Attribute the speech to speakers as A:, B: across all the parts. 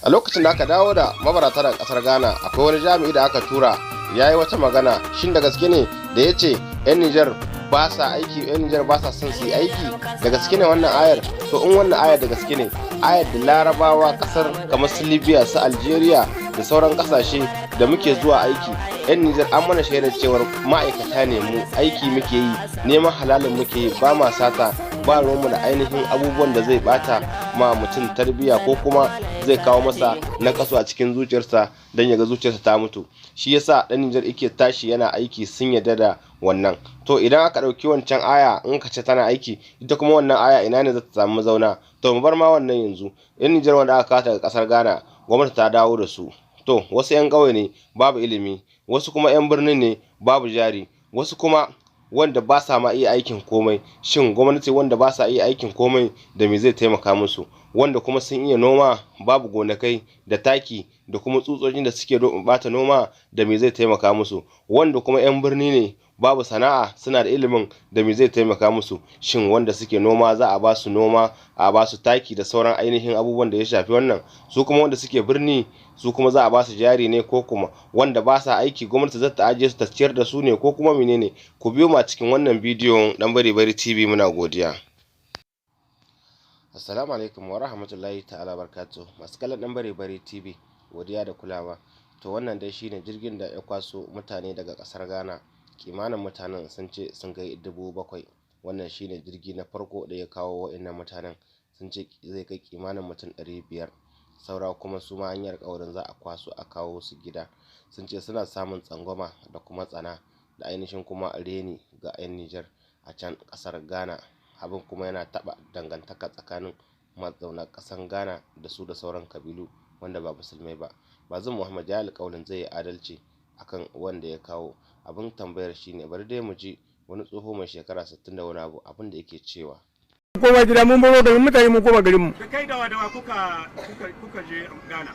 A: A lokacin da aka dawo da mabarata daga kasar Ghana, akwai wani jami'i da aka tura ya yi wata magana. Shin da gaske ne da ya ce 'yan Nijar ba sa aiki, 'yan Nijar ba sa son su yi aiki? Da gaske ne wannan ayar? To, in wannan ayar da gaske ne, ayar da Larabawa kasar kamar su Libya, su Algeria da sauran kasashe da muke zuwa aiki, 'yan Nijar an mana shaidar cewar ma'aikata ne mu, aiki muke yi, neman halalin muke yi, ba ma sata, ba ruwanmu da ainihin abubuwan da zai bata ma mutum tarbiyya ko kuma zai kawo masa nakasu a cikin zuciyarsa don ya ga zuciyarsa ta mutu. Shi yasa dan Nijar yake tashi yana aiki, sun yarda da wannan. To, idan aka ɗauki wancan aya in ka ce tana aiki, ita kuma wannan aya ina ne za ta samu mazauna? To, mu bar ma wannan yanzu. Yan Nijar wanda aka kawo daga ƙasar Ghana, gwamnati ta dawo da su. To, wasu 'yan ƙauye ne, babu ilimi, wasu kuma 'yan birnin ne, babu jari, wasu kuma wanda ba sa ma iya aikin komai. Shin gwamnati, wanda ba sa iya aikin komai, da me zai taimaka musu? Wanda kuma sun iya noma, babu gonakai da taki da kuma tsutsotsin da suke bata noma, da me zai taimaka musu? Wanda kuma 'yan birni ne, babu sana'a, suna da ilimin, da me zai taimaka musu? Shin wanda suke noma za a ba su noma, a ba su taki da sauran ainihin abubuwan da ya shafi wannan? Su kuma wanda suke birni, su kuma za a ba su jari ne, ko kuma wanda ba sa aiki gwamnati za ta ajiye su ta ciyar da su ne, ko kuma menene? Ku biyo mu a cikin wannan bidiyon Dan Bari Bari TV. Muna godiya. Assalamu alaikum wa rahmatullahi ta'ala barkatu. Masu kallon Dan Bari Bari TV, godiya da kulawa. To, wannan dai shine jirgin da ya kwaso mutane daga kasar Ghana. Kimanin mutanen sun ce sun kai 7,000. Wannan shine jirgi na farko da ya kawo wa'innan mutanen. Sun ce zai kai kimanin mutum 500. Saura kuma su ma hanyar ƙaurin za a kwaso a kawo su gida. Sun ce suna samun tsangwama da kuma tsana da ainihin kuma reni ga 'yan Nijar a can ƙasar Ghana. Abin kuma yana taɓa dangantaka tsakanin mazauna ƙasar Ghana da su da sauran kabilu wanda ba Musulmai ba. Bazum Muhammad ya alƙawarin zai yi adalci akan wanda ya kawo. Abin tambayar shine, bari dai mu ji wani tsoho mai shekara 60 da wani abu abin da yake cewa.
B: Koma gida, mun baro garin mutane, mun koma garin mu.
C: Da kai dawa dawa kuka je Ghana?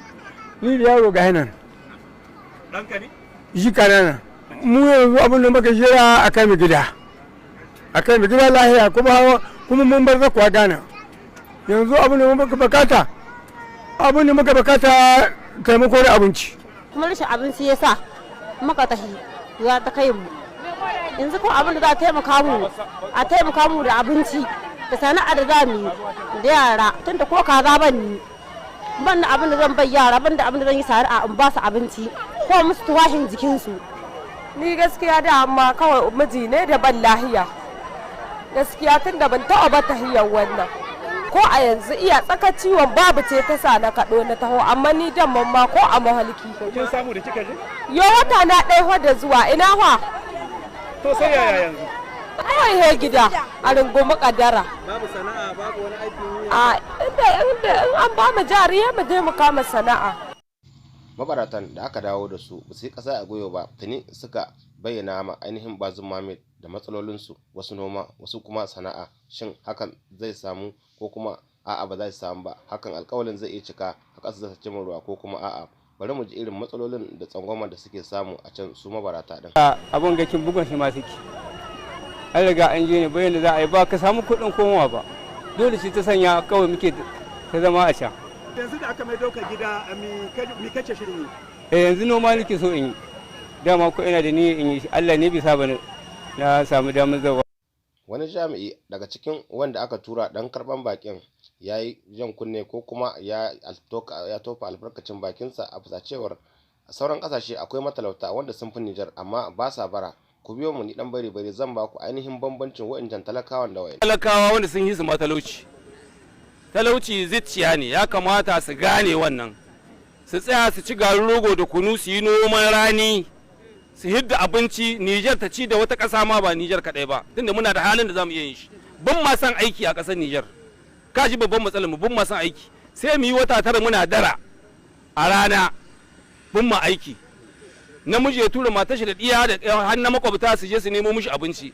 B: Ni da yaro ga nan.
C: Ɗanka ne?
B: Shi kanana. Mu yanzu abin da muka jira, a kai mu gida, a kai mu gida lahiya. Kuma mun bar zakwa Gana. Yanzu abin da muka bukata, abin da muka bukata, taimako da abinci.
D: Kuma rashin abinci ya sa muka tafi, ya ta kai mu yanzu. Ko abin da za a taimaka mu, a taimaka mu da abinci da sana'a da za mu yi da yara, tunda ko kaza ban ni, ban da abin da zan bai yara, ban da abin da zan yi sana'a in ba su abinci ko musu tuwashin jikinsu.
E: Ni gaskiya da amma kawai miji ne da ban lahiya gaskiya, tun da ban taɓa ba tahiyar wannan. Ko a yanzu iya tsaka ciwon babu ce ta sa na kaɗo na taho, amma ni dan ma ko a mahalki.
C: Kin samu da kika je?
E: Yo, wata na ɗaya da zuwa ina wa.
C: To, sai yaya yanzu?
E: Kawai he gida a rungumi kadara.
F: Babu sana'a, babu wani aikin yi?
E: A inda in an ba mu jari, mu je mu kama sana'a.
A: Mabaratan da aka dawo da su ba su yi ƙasa a gwiwa ba, tuni suka bayyana ma ainihin Bazum Mohammed da matsalolinsu, wasu noma, wasu kuma sana'a. Shin hakan zai samu ko kuma a'a ba zai samu ba? Hakan alƙawalin zai iya cika, haka su zata cimma ruwa, ko kuma a'a? Bari mu ji irin matsalolin da tsangwamar da suke samu a can su mabarata din.
G: Abun gakin bugun shi ma suke. An riga an je ne, bayan da za a yi, ba ka samu kuɗin komowa ba. Dole shi ta sanya kawai muke ta zama a can.
C: Yanzu da aka mai dauka gida, mi kace shirin yi?
G: Eh, yanzu noma nake so in yi. Dama ko ina da ni in yi, Allah ne bisa ba na samu damar zawa.
A: Wani jami'i daga cikin wanda aka tura dan karban bakin ya yi jan kunne ko kuma ya tofa albarkacin bakinsa a bisa cewar a sauran kasashe akwai matalauta wanda sun fi Nijar amma ba sa bara. Ku biyo mu, ni Dan Bari Bari zan ba ku ainihin bambancin wa'incan talakawan da wa'in
H: Talakawa wanda sun yi su ma talauci. Talauci zuciya ne. Ya kamata su gane wannan, su tsaya su ci garin rogo da kunu, su yi noman rani, su hidda abinci, Nijar ta ci da wata ƙasa ma ba Nijar kaɗai ba, tunda muna da halin da za mu iya yin shi. Ban ma san aiki a ƙasar Nijar. Ka ji babban matsalar mu, ban ma san aiki. Sai mu yi wata 9 muna dara a rana, bin ma aiki. Namiji ya tura matar shi da ɗiya da har na makwabta su je su nemo mishi abinci.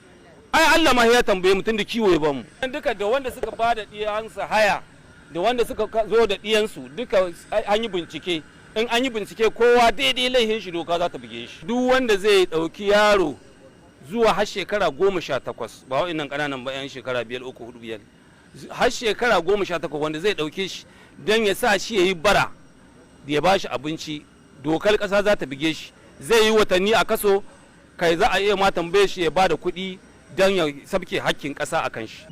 H: Ai Allah ma ya tambaye mutum da kiwo ya bamu. Duka da wanda suka ba da ɗiyansu haya da wanda suka zo da ɗiyansu, duka an yi bincike. In an yi bincike, kowa daidai laihin shi doka za ta buge shi. Duk wanda zai ɗauki yaro zuwa har shekara 18, ba wa'innan ƙananan ba, 'yan shekara 5, 3, 4, 5, har shekara 18, wanda zai ɗauke shi don ya sa shi ya yi bara. ya ba shi abinci, dokar ƙasa za ta bige shi, zai yi watanni a kaso. Kai, za a iya ma tambaye shi ya ba da kuɗi don ya sabke hakkin ƙasa a kan shi.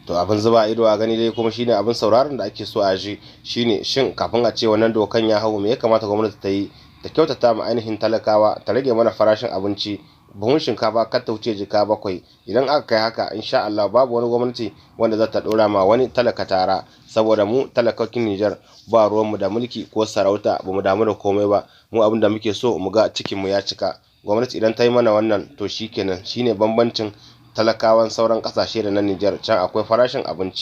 A: To, abin zuba ido a gani dai kuma shine abin sauraron da ake so a ji shine, shin kafin a ce wannan dokan ya hau, me ya kamata gwamnati ta yi ta kyautata ma ainihin talakawa, ta rage mana farashin abinci? Buhun shinkafa kar ta wuce jika 7. Idan aka kai haka, insha Allah babu wani gwamnati wanda za ta dora ma wani talaka tara, saboda mu talakakin Nijar ba ruwanmu da mulki ko sarauta, ba mu damu da komai ba. Mu abin da muke so, mu ga cikin mu ya cika. Gwamnati idan ta yi mana wannan, to shikenan. Shine bambancin talakawan sauran kasashe da na Nijar, can akwai farashin abinci.